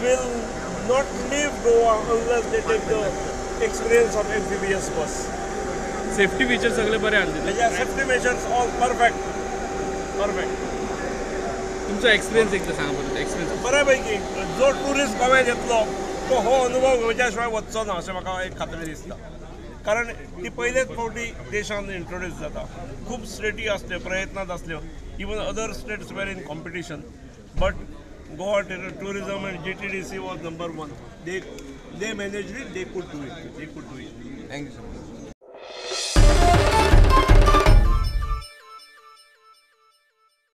will not leave Goa unless they take the experience of amphibious bus. Safety feature सगळे बरे आहा. Safety measures all perfect, perfect. तुमचो experience एकदा सांगा परत, एक्सपिरियन्स. बऱ्यापैकी जो टुरिस्ट गोव्यात येतलो तो हो अनुभव घेवच्या शिवाय वचचो ना अशें म्हाका एक खात्री दिसता, कारण ती पयलेच फावटी देशांत इंट्रोड्यूस जाता. खूब स्टेटी आसल्यो, प्रयत्नांत आसल्यो, even other states were in competition, but Goa tourism and GTDC was number one. They manage it, they could do it, they could do it. Thank you so much.